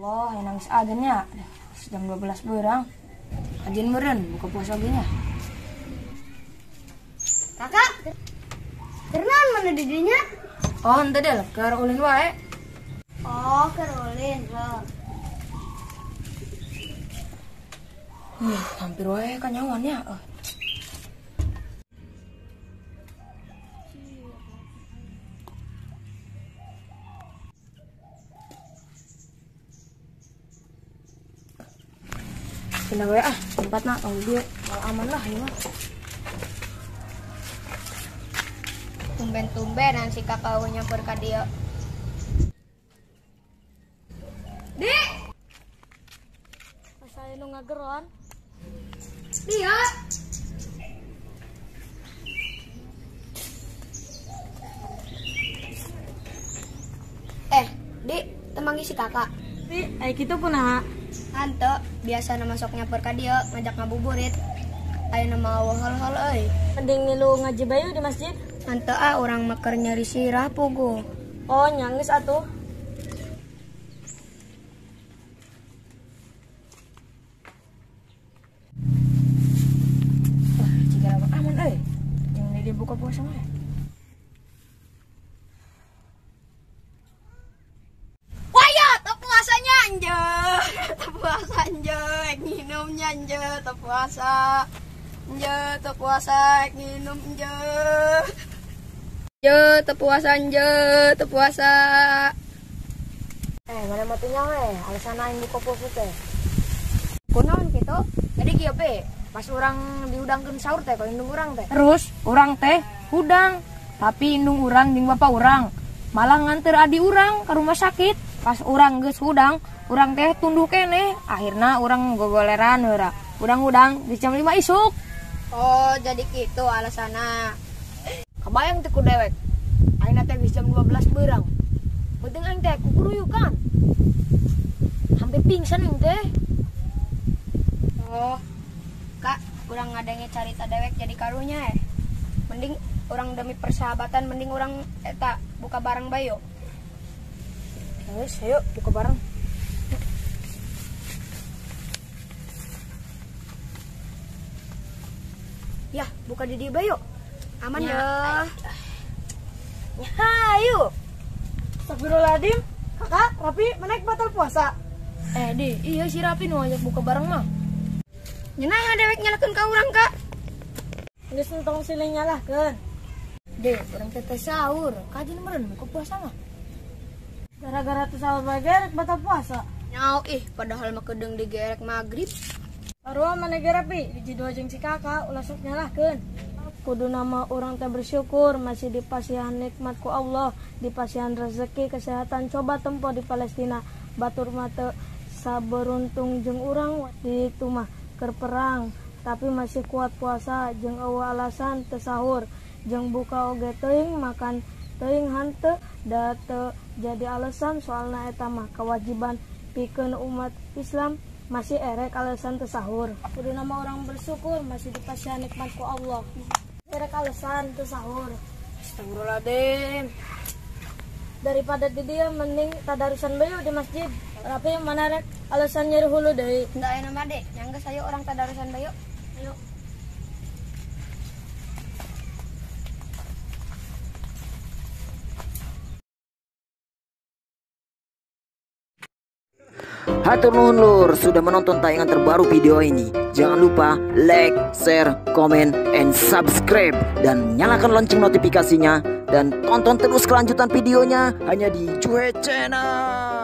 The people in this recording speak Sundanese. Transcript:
Allah, yang nangis adannya. Jam 12 berang. Ajen meren buka puasa oge nya. Kakak. Kerenan mana didinya? Oh, henteu deh, keur ulin wae. Oh, keur ulin. Hampir wae kanyawan ya. Pindah wae ah, tempatna tong dieu, malah aman lah ieu mah. Tumben-tumbenan si kakak nyamper ka dieu. Di. Asa anu ngageroan. Dia. Di, temangi si kakak. Di, aya kitu kunaha? Hanteu, biasa masuk nyamper ka dieu ngajak ngabuburit. Ayeuna mah eueuh hol-hol euy. Mending ngilu ngaji bayu di masjid. Hanteu ah urang mah keur nyeri sirah puguh. Oh, nyangis atuh. Wah, jika aman euy. Jeung di buka puasa mah. Puasa anjay, nginumnya anjay, teu puasa. Anjay, teu puasa, nginum anjay. Anjay, teu puasa anjay, teu puasa. Mana mah teu nyaho alasan aing buka puasa teh. Kunaon kitu? Jadi kieu pe, pas urang dihudangkeun sahur teh ku indung urang teh. Terus urang teh hudang, tapi indung urang jeung bapak urang malah nganter adi urang ke rumah sakit. Pas urang geus hudang, urang teh tunduh keneh, akhirna urang gogoleran heura. Hudang-hudang di jam 5 isuk. Oh, jadi kitu alasanna. Kabayang teh ku dewek. Ayeuna teh geus jam 12 beurang. Penting aing teh kukuruyukan. Hampir pingsan aing teh. Oh. Kak, urang ngadenge carita dewek jadi karunya eh. Mending urang demi persahabatan mending urang eta buka bareng bae yuk. Wes, ayo buka bareng. Ya, buka di dieu bae yuk. Aman ya. Ya, ayo. Astagfirullahaladzim. Kakak, Rapi, menaik batal puasa. Di, iya si Rapi nu ngajak buka bareng mah. Nyeunah dewek nyalakeun ka urang, Kak. Geus entong silih nyalahkeun. Dek, urang teh sahur, kajian meureun buka puasa mah. Gara-gara teu sahur bae gerek batal puasa. Nyau ih, padahal mah kedeung digerek magrib. Sarua maneh ge Rapi, hiji dua jeung si kakak ulah sok nyalahkeun. Kudu nama urang teh bersyukur masih dipasihan nikmat ku Allah, dipasihan rezeki, kesehatan coba tempo di Palestina. Batur mah teu saberuntung jeung urang di ditu mah keur perang, tapi masih kuat puasa jeung eueuh alasan teu sahur, jeung buka oge teuing makan teuing hanteu da teu jadi alasan soalna eta mah kewajiban pikeun umat Islam masih erek alasan teu sahur. Kudu nama orang bersyukur masih dipasihan nikmat ku Allah. Erek alasan teu sahur. Astagfirullahaladzim. Daripada di dieu mending tadarusan bae di masjid. Rapi mana rek alasan nyeri hulu deui. Henteu aya mah deh, nya geus ayo urang tadarusan bae yuk. Ayo. Hatur nuhun lur sudah menonton tayangan terbaru video ini. Jangan lupa like, share, komen, and subscribe. Dan nyalakan lonceng notifikasinya. Dan tonton terus kelanjutan videonya hanya di Juhe Channel.